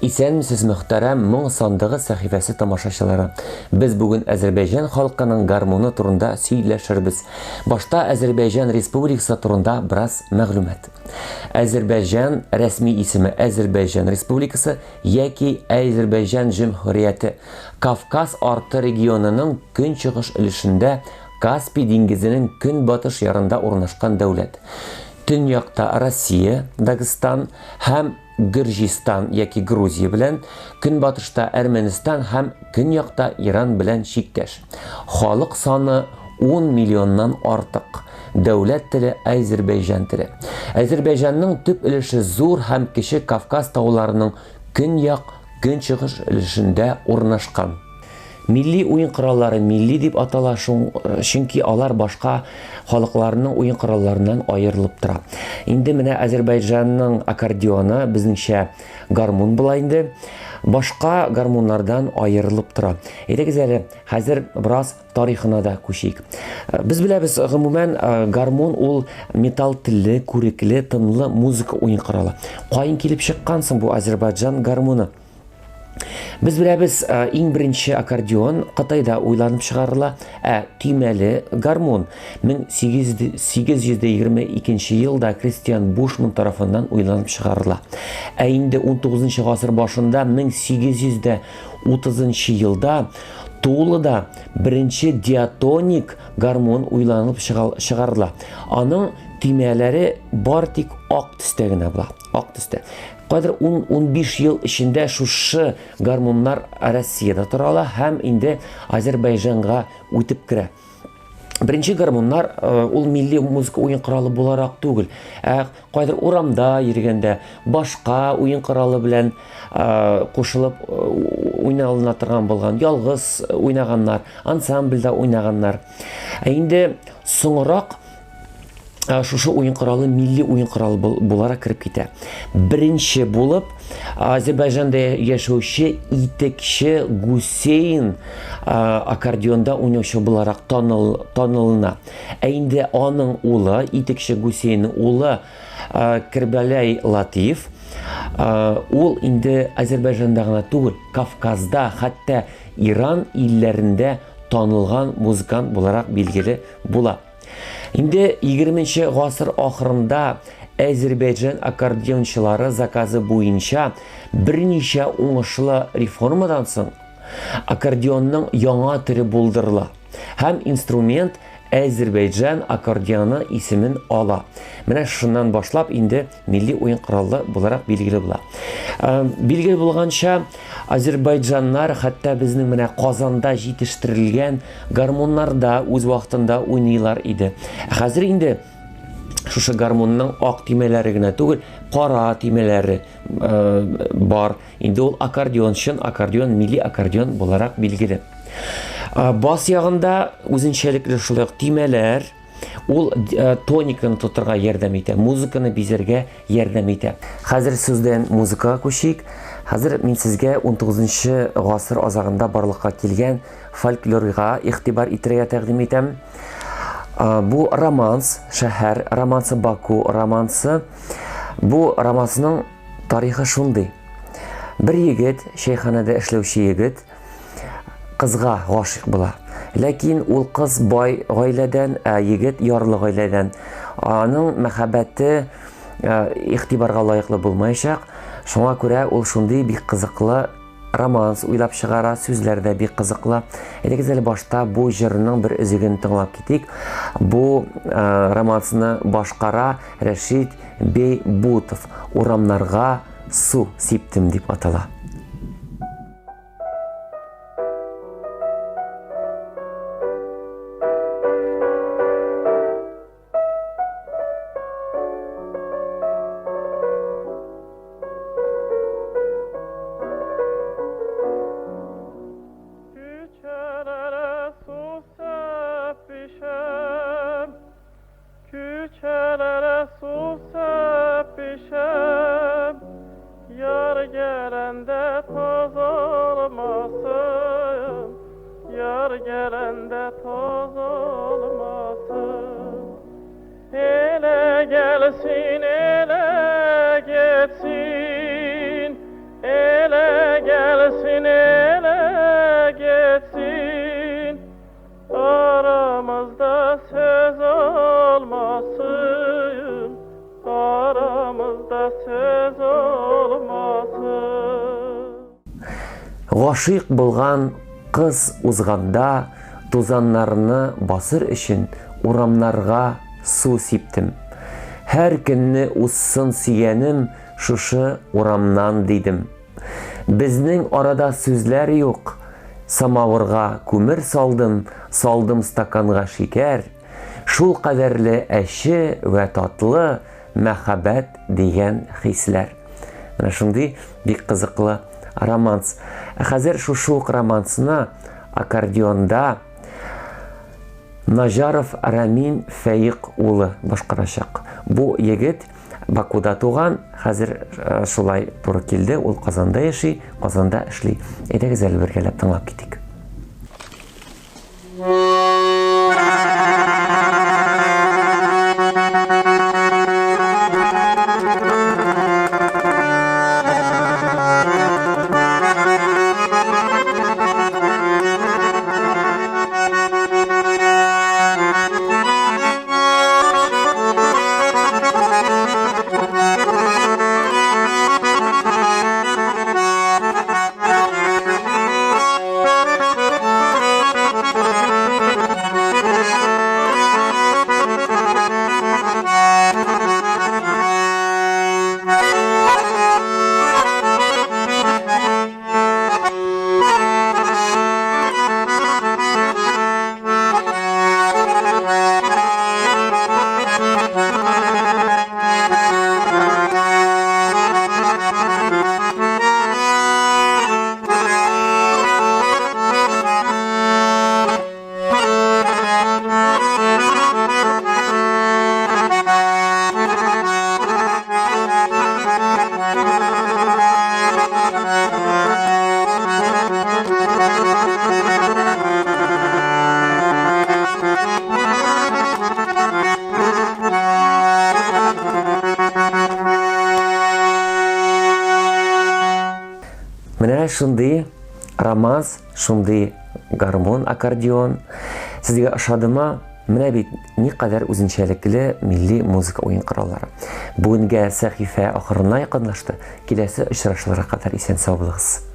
Исәнмесез, мөхтәрәм Моң сандыгы сәхифәсе тамашачылары. Без бүген Әзербәйҗан халкының гармуны турында сөйләшербез. Башта Әзербәйҗан Республикасы турында бераз мәгълүмат. Әзербәйҗан рәсми исеме Әзербәйҗан Республикасы яки Әзербәйҗан Җөмһүрияте. Кавказ арты регионының көнчыгыш өлешендә Каспий диңгезенең көнбатыш ярында урнашкан дәүләт. Төньякта Россия, Дагыстан һәм Гөрҗистан яки Грузия белән, көнбатышта Әрмәнстан һәм көньякта Иран белән чиктәш. Халык саны 10 миллионнан артык. Дәүләт теле әзербәйҗан теле. Әзербәйҗанның төп өлеше зур һәм кече Кавказ тауларының көньяк, көнчыгыш өлешендә урнашкан. Милли уен кораллары милли дип атала, чөнки алар башка халыкларның уен коралларыннан аерылып тора. Инде менә Азербайҗанның аккордеоны, безнеңчә гармун була инде, башка гармуннардан аерылып тора. Әйдәгез әле, хәзер бераз тарихына да күчик. Без беләбез, гомумән, гармун ул металл телле, күрекле, тынлы музыка уен коралы. Каян килеп чыккан соң бу Азербайҗан гармуны? Без беләбез, иң беренче аккордеон Кытайда уйланып чыгарыла, ә төймәле гармун 1822 елда Кристиан Бушман тарафыннан уйланып чыгарыла. Ә инде 19 гасыр башында 1830 елда Тулада беренче диатоник гармун уйланып чыгарыла. Аның төймәләре бар тик ак төстә генә була. Ак төстә. Кадер 10-15 ел эчендә шушы гармуннар Россиядә тарала һәм инде Азербайҗанга үтеп керә. Беренче гармуннар э, ул милли музыка уен коралы буларак түгел, ә кайдыр урамда йөргәндә башка уен коралы белән э, кушылып э, уйналына торган булган, ялгыз уйнаганнар, ансамбльдә уйнаганнар. Ә инде соңрак шушы уен коралы милли уен коралы буларак кереп китә. Беренче булып Азербайҗанда яшәүче итекче Гусейн аккордеонда уйнаучы буларак танылына. Ә инде аның улы, итекче Гусейнның улы Кербәләй Латиф, ул инде Азербайҗанда гына түгел, Кавказда, хәтта Иран илләрендә танылган музыкант буларак билгеле була. Инде 20 гасыр ахырында Әзербәйҗан аккордеончылары заказы буенча берничә уңышлы реформадан соң аккордеонның яңа төре булдырыла һәм инструмент Әзербәйҗан аккордеоны исемен ала. Менә шуннан башлап инде милли уен коралы буларак билгеле була. Э, билгеле булганча, азербайджаннар хәтта безнең менә Казанда җитештерелгән гармуннарда үз вакытында уйныйлар иде. Хәзер инде шушы гармунның ак төймәләре генә түгел, кара төймәләре э, бар. Инде ул аккордеон, чын аккордеон, милли аккордеон буларак билгеле. Э, бас ягында үзенчәлекле шулай ук төймәләр, Ул э, тониканы тотырга ярдәм итә, музыканы бизәргә ярдәм итә. Хәзер сүздән музыкага күчик. Хәзер мин сезгә 19 гасыр азагында барлыкка килгән фольклорга игътибар итәргә тәкъдим итәм. Э, бу романс, шәһәр романсы, Баку романсы. Бу романсның тарихы шундый. Бер егет, чәйханәдә эшләүче егет, кызга гашыйк була. Ләкин ул кыз бай гаиләдән, ә егет ярлы гаиләдән. Аның мәхәббәте э, игътибарга лаеклы булмаячак. Шуңа күрә ул шундый бик кызыклы романс уйлап чыгара, сүзләр дә бик кызыклы. Әйдәгез әле башта бу җырның бер өзеген тыңлап китик. Бу э, романсны башкара Рәшит Бейбутов. Урамнарга су сиптем дип атала. Küçelere su serpişem Yar gelende toz olmasın Yar gelende toz olmasın Ele gelsin ele gitsin Ele Гашыйк булган кыз узганда тузаннарны басыр өчен урамнарга су сиптем. Һәр көнне узсын сөйгәнем шушы урамнан, дидем. Безнең арада сүзләр юк. Самавырга күмер салдым, салдым стаканга шикәр. Шул кадәрле әче вә татлы мәхәббәт дигән хисләр. Менә шундый бик кызыклы романс. Ә хәзер шушы ук романсны аккордеонда Наҗаров Рамин Фәик улы башкарачак. Бу егет Бакуда туган, хәзер э, шулай туры килде, ул Казанда яши, Казанда эшли. Әйдәгез әле бергәләп тыңлап китик. Менә шундый романс, шундый гармон, аккордеон. Сезгә ошадымы? Менә бит никадәр үзенчәлекле милли музыка уен кораллары. Бүгенгә сәхифә ахырына якынлашты. Киләсе очрашуларга кадәр исән-сау булыгыз.